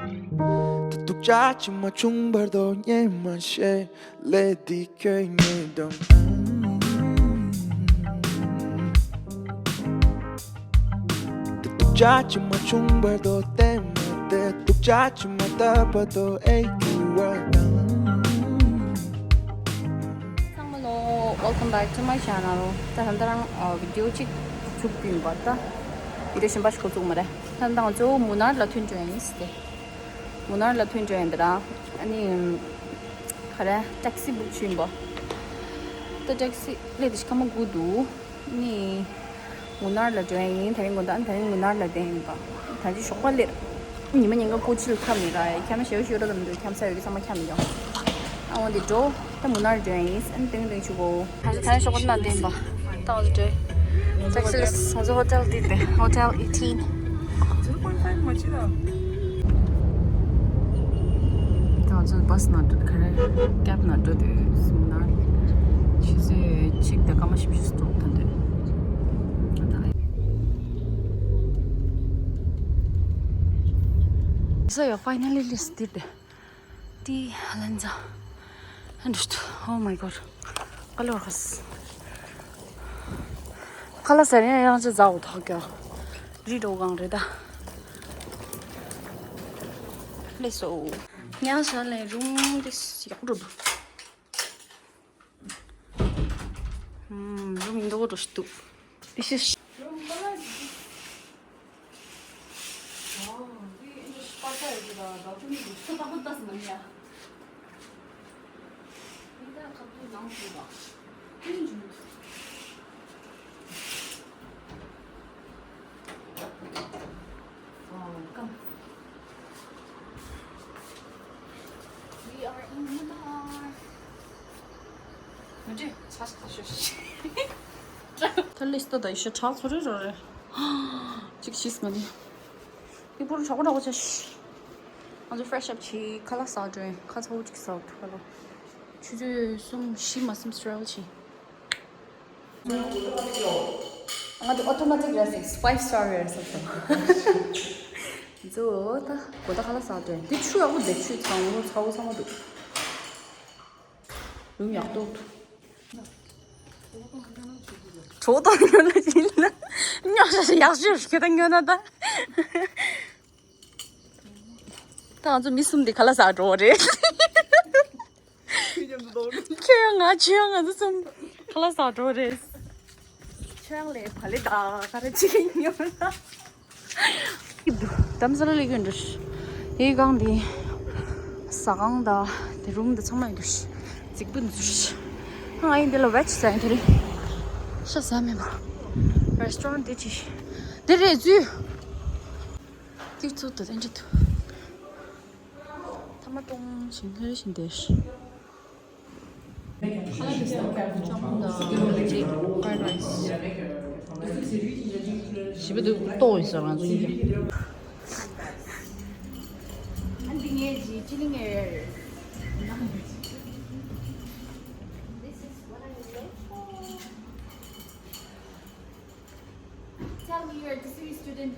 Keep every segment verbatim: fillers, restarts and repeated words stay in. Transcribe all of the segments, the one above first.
ད་སྡུག་ཅག་ཅིག་མ་བྱུང་བར་དོ་ཉན་མ་ཤེས་ལས་འདི་ཁྱོད་ཉེས་དང་། ད་སྡུག་ཅག་ཅིག་མ་བྱུང་བར་དོ་བསྟན་མ་དེ་སྡུག་ཅག་ཅིག་མ་བཏབ་པར་དོ་ཨེ་ཁྱོད་བར་དང་། ཚང་མ་ལོ། Welcome back to my channel. ད་ད་ལྟ་རང་ཨ་བི་ཌིའོ་གཅིག་བཙུགས་ཀྱི་ཡིན་པ། ད་བི་ཌིའོ་གཞན་པ་ཞིག་འགོ་བཙུགས་མ་རེད། ད་ལྟ་ང་ཚོ་མུ་ནར་ལ་ཐོན་འགྲོ་ཡིན་ཟེར་ཏེ། མུ་ནར་ལ་ཐོན་འགྲོ་ཡིན་ད་ར། ཨ་ནི་ག་རེ་ཊེག་སི་བུག་བྱས་ཡིན་པ། ད་ཊེག་སི་སླེབས་དེ་ཞིག་སྐར་མ་དགུ་འདུག་ཨ་ནི་མུ་ནར་ལ་འགྲོ་ཡིན། དེ་རིང་དགོང་དག་ཨ་ནི་དེ་རིང་མུ་ནར་ལ་བསྡད་ཡིན་པ། ད་ཅི་ཞོགས་པ་སླེབས། ཉི་མ་ཉིན་གང་ཀོ་ཅི་ལ་ཁྱབ་མེད་ར། ཁྱབ་ན་ཞེ་པོ་ཞིག་ཡོད་ར། ད་མི་འདུག་ཁྱབ་ས་ཡོད་ཀྱི་ཚང་མ་ཁྱབ་མེད་ཀྱང་། ཨ་འོ་འདི་འགྲོ། ད་མུ་ནར་འགྲོ་ཡ་ཡིན། ཨ་ནི་ཏིང་ཏིང་ཆུ་གོ། ད་ད་ཞོགས་པ་ན་བསྡད་པ། ད་འོ་འདི་འགྲོ། ཊེག་སི་ལ་ང་ཚོ་ཧོ་ཊེལ་འདི་དེ་ཧོ་ཊེལ་ཨེ་ཊིན། Zero point five མ་ཅི་ད། ད་ང་ཚོ་བྷ་སི་ནང་འགྲོ། ག་རེ་ཀེབ་ནང་འགྲོ་དུས་མུ་ནར་ཆུ་ཚོད་གཅིག་དང་སྐར་མ་བཞི་བཅུ་ཙམ་ཐོན་དུས། ད་ཡ་ཕའི་ནལ་ལི་ལིས་འདིར་དེ། ཏི་ཧ་ལན་ཛ། ཨ་འདྲ་ཞིག་འདུག Oh my god. ཀ་ལོར་ཁ་སི། ཁ་ལག་ཟ་རེ་ཡང་ཅི་ཟ་འོ་ཐག་ཀྱང་། རི་འགྲོ་གང་རེད་ད། ལེ་སོ། ཉལ་ས་ལས་རུམ་དེ་ཡག་འགྲོ་འདུག་ཨམ། རུམ་མདོག་འགྲོ་ཞིག་འདུག་དེ་ཤི། We are in Munnar. ད་ལིས་ཏོ་ད་ཡི་ཤ་ཁྲག་ཚོ་རེ་རོ་རེ། གཅིག་ཤིས་མ་ནི། ཡི་པུར་ཁྲག་པོ་ཁྲག་པོ་ཆ་ཤི། ང་ཚོ་ཕྲེ་ཤི་ཨབ་བྱས་ཁ་ལག་ཟ་འགྲོ་ཡིན། ཁ་ཚ་བོ་གཅིག་ཟ་འོ་ཐུག་ཁ་ལོ། ཆུ་ཚོད་གསུམ་བཞི་མ་གསུམ་སི་ཊྲེ་ཝེལ་བྱས། ང་ཚོ་ཨོ་ཊོ་མེ་ཊིག་རེད་ཟེར། ཕའིབ་སི་ཊར་རེད་ཟེར་སོང་། ང་ཚོ་ད་གོ་ད་ཁ་ལག་ཟ་འགྲོ་ཡིན། དེ་ཆུ་ཡག་པོ་འདུག་ཆུ་ཚ་བོ་ཚ་བོ་ཚ་བོ་འདུག་རུམ་ཡག་ཏོག་ཏོ། གྲོད་ཐོག་ཉོ་ལ་ཡིན་ན། ཉོ་ཤ་ཤ་ཡག་ཤོས་ཁྱོད་ད་ཉོ་ན་ད། ད་ང་ཚོ་མི་གསུམ་དེ་ཁ་ལག་ཟ་འགྲོ་བ་རེད། ཁྱོད་ཡང་ང་། ཁྱོད་ཡང་ང་ཚོ་གསུམ་ཁ་ལག་ཟ་འགྲོ་བ་རེད། ཁྱོད་ཡང་ལས་བ་ལས་ད་ག་རེ་བྱེད་ཀྱི་ཉོ་ན། དྷ་རམ་ས་ལ་སླེབས་ཀྱི་འགྲོ་ཤི། དེའི་སྒང་དེ་ཟ་ཁང་དང་དེ་རུམ་དེ་ཚང་མ་ཡོད་འགྲོ་ཤི། རྫིག་པོ་འདུག་ཤི། ང་ཡིན་དེ་ལ་ཝེ་ཇི་ཟ་ཡིན། དེ་རིང་ཤ་ཟ་མེད་པ། རེ་སི་ཊོ་རན་དེ་ཅི་དེ་རེད་ཚུལ། ཏིག་ཙུག་ཏུ་དེ་འདྲ་འདུག་ཐ་མ་ཏོང་ཞིང་ཧེ་རེ་ཞིང་དེ་ཤི། ཁ་ལག་དེ་ཟ་ཅང་མོ་དང་ཅིག་fried rice། ཞི་བ་དུ་ལྟོགས་ཡོད་ཟེར་ང་ཚོ་གཉིས་ཀྱང་། ཨ་འདི་ངའི་ཅི་ཅི་ལི་ངའི། This is what I was waiting for. Tell me you're a Tsiri student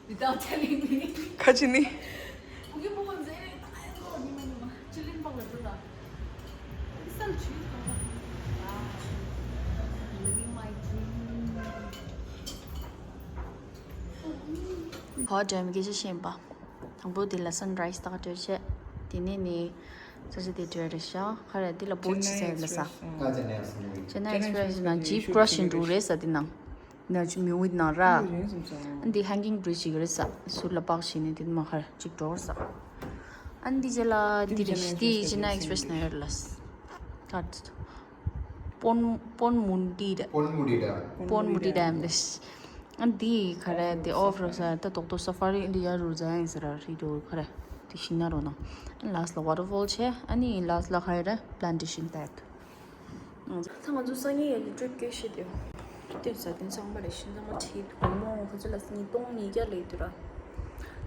without telling me. ཁ་ཅི་ནི། ཕུག་གི་ཕུག་མཛེས་རེད། ད་ཨེ་ལོ་ཉི་མ་ཉི་མ་ཅི་ལིན་པག་ལ་འགྲོ་ལ། ཨི་སལ་ཆུ་ཏོ། Living my dream. ཧོ་ཌེམ་སྐད་ཆ་བཤད་པ། དང་པོ་དེ་ལ་སན་རའི་སི་ད་ག་འགྲོ་བྱས། དེ་ནས་ནི་ས་ཆ་དེ་འགྲོ་རེད་ཤག་ཁ་ར་དེ་ལ་བོ་ཅི་ཟེར་ལ་ས། ཅེན་ནའི་ཨེག་སི་པྲེ་སི་ནང་ཇིབ་ཀྲ་ཤི་འགྲོ་རེད་ས། དེ་ནང་ན་ཅི་མི་འོད་ནང་ར། ཨ་འདི་ཧེང་གིང་བྲིཇ་ཞིག་རེད་ས། ཟུར་ལ་པག་ཞིག་ནས་དེ་མ་ཁར་ཅིག་འགྲོ་རེད་ས། ཨ་འདི་རྗེས་ལ་དེ་རེད་ཤག་དེ་ཅེན་ནའི་ཨེག་སི་པྲེ་སི་ནང་ཡོད་ལ་ས། ད་པོན་པོན་མུན་ཏི་ར། པོན་མུ་ཏི་ཌེམ། པོན་མུ་ཏི་ཌེམ་རེད། ཨ་འདི་ག་རེ་དེ་ཨོ་ཕ་རོ་ས་ད་ཏོག་ཏོག་སཱ་ཕ་རི་ཨིན་ཌི་ཡ་རུ་ཛ་ཡིན་ཟེར་ར་རི་རུ་ག་རེ་དེ་ཤིང་ན་རོ་ནང་། ཨ་ལཱ་སི་ལ་ཝ་ཊར་ཕོལ་ཆེ། ཨ་ནི་ལཱ་སི་ལ་ག་རེ་པི་ལན་ཊེ་ཤིན་ཏེ། ད་ང་ཚོ་སང་ཉིན་ཡ་གི་ཊི་རིབ་སྐད་བཤད་དེ། དེ་ས་དེ་ཚང་མ་རེ་ཤིང་ཚང་མ་ཁྲིད་དགོང་མོ་ཁ་ཚོ་ལ་ཉིས་སྟོང་ཉིས་བརྒྱ་ལས་དུ་ར།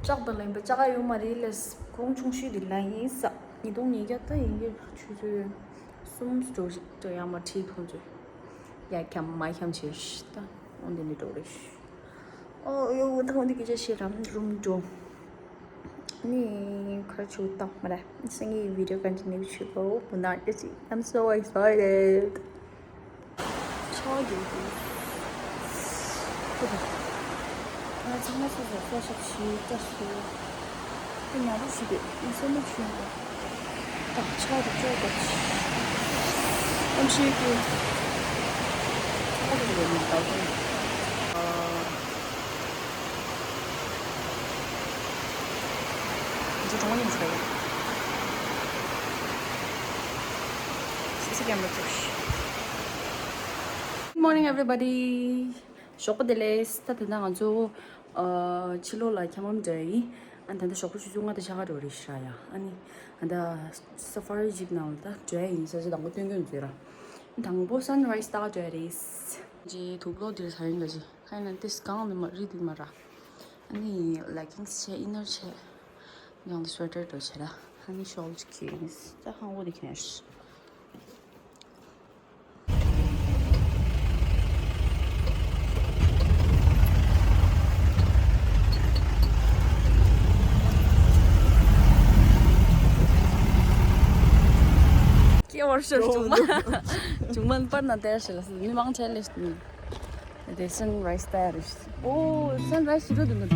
ལྕགས་དང་ལེན་པ་ལྕགས་ཡོད་མ་རེད་ལས་གོང་ཆུང་ཤོས་དེ་ལ་ཡིན་ས། ཉིས་སྟོང་ཉིས་བརྒྱ་ད་ཡིན་གྱི་ཆུ་ཚོད། གསུམ་འགྲོ་ཞིག་འགྲོ་ཡང་མ་ཁྲིད་ཁོང་ཚོས། ཡ་འཁྱམ་མ་འཁྱམ་བྱས་ཤི་ད། འོན་ཏེ་འདི་འགྲོ་རེད་ཤི། ཨོ་ཡོ་ད་འོན་ཏེ་སྐད་ཆ་བཤད་རམ་རུམ་འགྲོ། ནི་ཁ་ཆུ་བཏང་མ་ར། སང་ཉིན་བི་ཌིའོ་ཀོན་ཊི་ནིའུ་བྱེད་དགོས། I'm so excited. ཆོག་ཡོད་དེ། ང་ཚང་མ་སོ་སོ་སོ་ཤག་ཞིག་བཀྲ་ཤིས། དེ་ང་རུ་ཞིག་དེ་ང་སེམས་མ་ཆུང་གོ། ད་ཆོག་རུ་ཆོག་གོ། ཨམ་ཤེས་ཀྱི། ཆོག་རུ་ཡོད་མ་ད་གོ། Good morning, everybody. ཞོགས་པ་བདེ་ལེགས། ད་ད་ལྟ་ང་ཚོ་ཨ་ཕྱི་ལོགས་ལ་འཁྱམ་འཁྱམ་འགྲོ་ཡིན། ཨ་ད་ལྟ་ཞོགས་པ་ཆུ་ཚོད་ལྔ་དང་ཕྱེད་ཀ་འགྲོ་རེད་ཤག་ཡ། ཨ་ནི་ད་ལྟ་སེ་ཕ་རི་ཇིབ་ནང་ལ་ད་འགྲོ་ཡ་ཡིན། ས་ཆ་དང་པོ་སྟོན་གྱི་ཡོད་ར། དང་པོ་སན་རའི་སི་ལྟ་ག་འགྲོ་ཡ་རེད། ཇི་དུག་ལོག་འདིར་ས་ཡིན་ལ་ཇི། ཁ་ཡིན་ན་ཏིས་གང་ནི་མ་རི་དུ་མ་ར། ཨ་ནི་ལེ་གིང་སི་བྱས། ཨི་ནར་བྱས། ཡང་ཏི་སུ་ཝེ་ཊར་འགྲོ་བྱས་ར། ཨ་ནི་ཤོལ་ཅིག་གྱོན། ད་ཧང་བོ་དེ་གྱོན། སྐྱེ་བར་ཤོག་ཇུང་མ། ཇུང་མ་པར་ན་དེར་ཤི་ལ་སི་མི་མང་ཆེ་ལེ་ཤི། དེ་སན་རའི་སི་ལྟ་ཡ་རེད། ཨོ་སན་རའི་སི་ཞི་རོ་དུ་ནུ།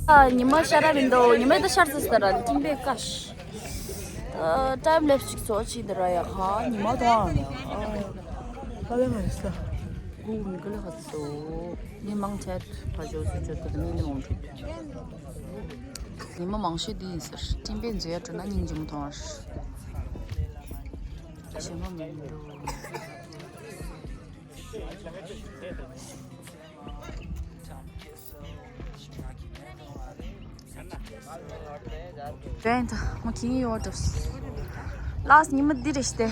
ཨ། ཉི་མ་ཤར་ར་མི་འདུག་ཉི་མ་ད་ཤར་ཚར་ཟེར་ར། ཏིང་པེ་ཀ་ཤ། ཨ། ཊའིམ་ལེབ་སི་ཅིག་བཟོ་བྱས་འདི་ར་ཡ། ཧ། ཉི་མ་དོང་ཨ་ནི། ཨ། ཀ་ལེ་མ་ཡིན་ས། གུ་མི་ཀ་ལེ་ཧ་སོ། མི་མང་ཆེ་ཕ་ཇོ་སུ་ཇོ་ཏུ་མི་ནི་མང་ཆེ། ཉི་མ་མང་ཤོས་འདི་ཡིན་ཟེར། ཏིང་པེ་མཛེས་ཡ་འགྲོ་ན་སྙིང་རྗེ་མོ་མཐོང་བ། ཞེ་མ་མི་འདུག་བྲན་ད་མ་ཁྱིན་ཡོད་དོ། ལགས་ཉི་མ་འདི་རེད་ཤི་སྟེ།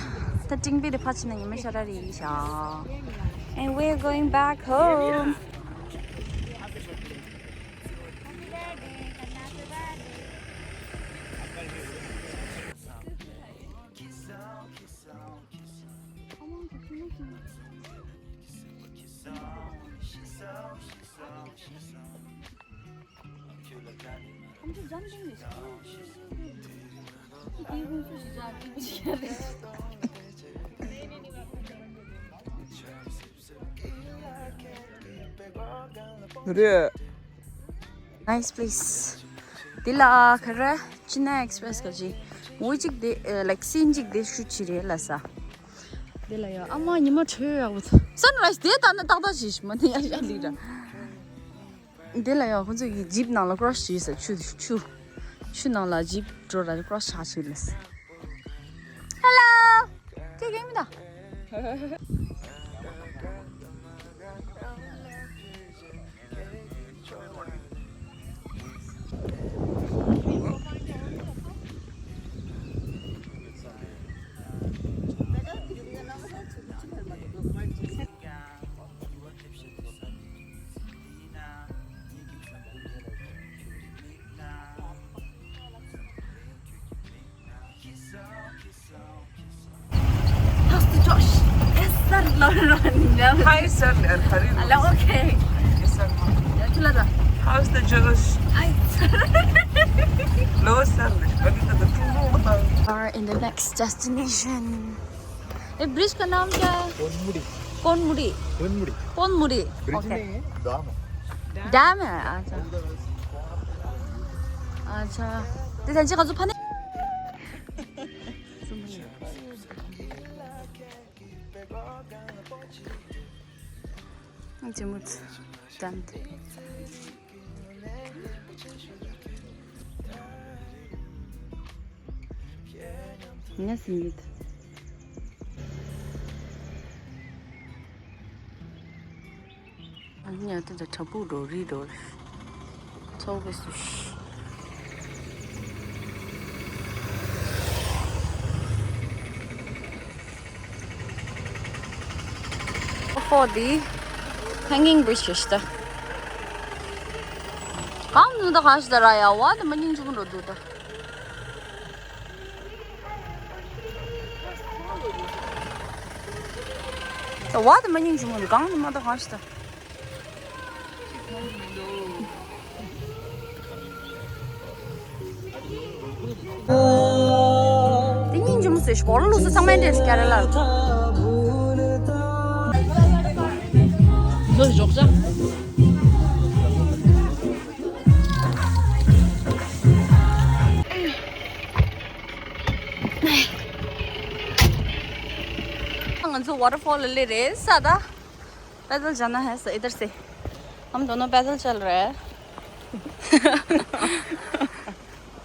ད་ཏིང་པེ་དེ་ཕ་ཕྱི་ན་ཉི་མ་ཤར་ར་རེད་ཤག And we're going back home. རེད། Nice place. འདི་ལ་ག་རེ། Chennai Express ག་ཅི། འོ་གཅིག་དེ་ལེག་སིན་གཅིག་དེ་ཤུ་ཆི་རེད་ལ་ས། འདི་ལ་ཡ་ཨ་མ་ཉི་མ་འཕྲོད་ཡག་པོ། Sunrise དེ་ལྟ་ན་ཏག་ཏག་ཞིག་མ་ནི་ཡ་ཡ་ལི་ར། འདི་ལ་ཡང་ཁོང་ཚོ་ཡི་ཇིབ་ནང་ལ་ཀྲོ་སི་བྱས་ས། ཆུ་ཆུ་ཆུ་ནང་ལ་ཇིབ་འགྲོ་ར་ཀྲོ་སི་ཆགས་བྱས་ལ། Hello. ཁྱེད་ཀྱིས་མི་ད། How's the Josh? Yes, sir. No, no, no. Hi, sir. Hello, okay. Yes, sir. How's the Josh? Hi, sir. Hello, sir. Are in the next destination. ये ब्रिज का नाम क्या है? कोनमुड़ी। कोनमुड़ी। कोनमुड़ी। कोनमुड़ी। Bridge okay. नहीं है, डैम है। डैम है। अच्छा। अच्छा। तो त्यांचे काजू फने। ཉ་དེ་འདྲ་བྲག་ཕུག་འགྲོ་རི་འགྲོ་ཚོགས་པའི་སུ་ཤི། ཧོ་དི་hanging bridge ཞིག་ད། གང་ནུ་ད་གང་ཞིག་ད་ར་ཡ་བ་ད་མ་སྙིང་ཆུང་འགྲོ་འདུག་ད། ད་བ་ད་མ་སྙིང་ཆུང་འགྲོ་གང་ནུ་མ་ད་གང་ཞིག་ད། དེ་སྙིང་རྗེ་མོ་བཟོས་ཤིག་གོ་ལོ་ལུགས་སུ་ཚང་མའི་འདྲེས་སུ་ཀེ་ར་ལ་རུ། ལོ་ཞོག་ཅག་ང་ཚོ་waterfall ལ་སླེབས་རེད་ས་ད། पैदल जाना है सर, इधर से। हम दोनों पैदल चल रहे हैं।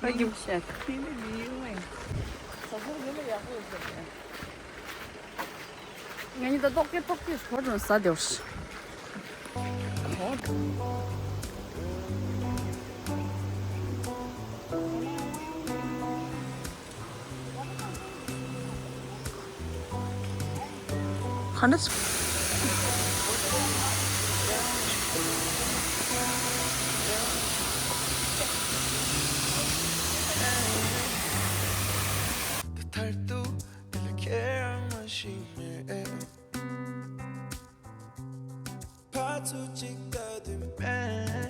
ང་གཉིས་ད་ཏོག་ཙེ་ཏོག་ཙེ་ཧོ་ཏོ་ཟ་དེ་བ། ཁ་ན་སུ།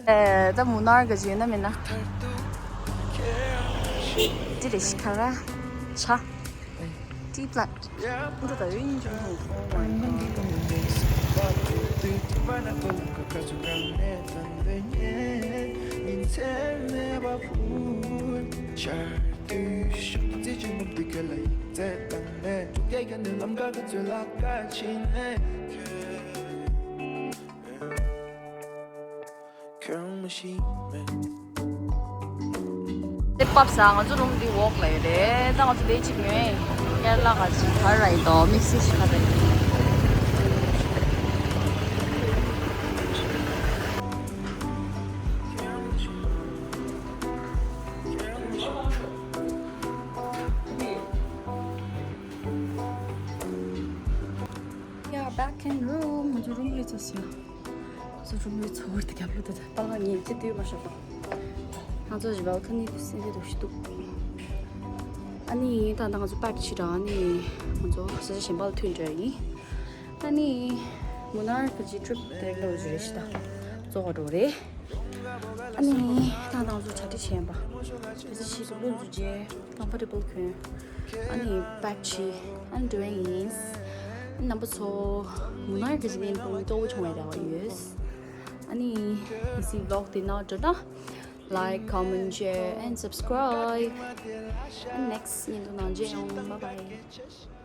ཨེ། ད་མུ་ནར་ག་ཅི་ཡོད་ན་མེད་ན། ཏི་རེ་ཤི་ཁ་ར་ཆ། ཏི་པླད། འདི་ད་ཡོད་ཡིན་ཅུང་ཧོ། དེ་པབ་ས་ང་ཚོ་རུམ་འདི་ཝོག་ལ་ཡོད་རེད། ད་ང་ཚོ་དེ་གཅིག་ཉོས། ཀེ་ར་ལ་ག་ཅིག་ག་ར་ཡིན་དོ་དམིགས་བསལ་ཞིག་ག་ར་ཡིན། Yeah, back in room. ང་ཚོ་རུམ་ལ་ཚོ་སོང་། ང་ཚོ་རུམ་ལ་ཚོ་བར་དུ་རྒྱབ་ལོ་དེ་ད་ལ་ངས་ཅི་ལྟོས་མ་ཤོག་པ། ང་ཚོ་ཇི་བལ་ཁ་ནི་དུ་སེ་རེ་རུ་ཤི་འདུག་ཨ་ནི་ད་ད་ང་ཚོ་པེག་བྱེད་ར། ཨ་ནི་ང་ཚོ་ས་ཆ་གཞན་པ་ལ་ཐོན་འགྲོ་ཡིན། ཨ་ནི་མུ་ནར་ག་ཅི་ཊི་རིབ་དེ་ལོ་ཇི་རེ་ཤི་ད་ཚོ་བ་འགྲོ་རེད། ཨ་ནི་ད་ང་ཚོ་གྲ་སྒྲིག་བྱས་པ། ཨ་ཙི་ཕྱིས་སུ་ལོ་འཛུལ་རྗེས་ཀམ་ཕོར་ཊེ་བལ་གྱོན། ཨ་ནི་པེག་བྱས། ཨ་ནི་འགྲོ་ཡ་ཡིན། རྣམ་པ་ཚོ་མུ་ནར་གྱི་གཞི་ནས་ཕུང་ཏོ་ཆུང་བའི་རེ་བ་ཡོད། ཨ་ནི་ངེད་ཚོའི་ཝི་ལོག་འདི་ནང་འགྲོ་ན། Like, comment, share and subscribe. And next ཉིན་དུ་ནང་མཇལ་ཡོང་། Bye bye.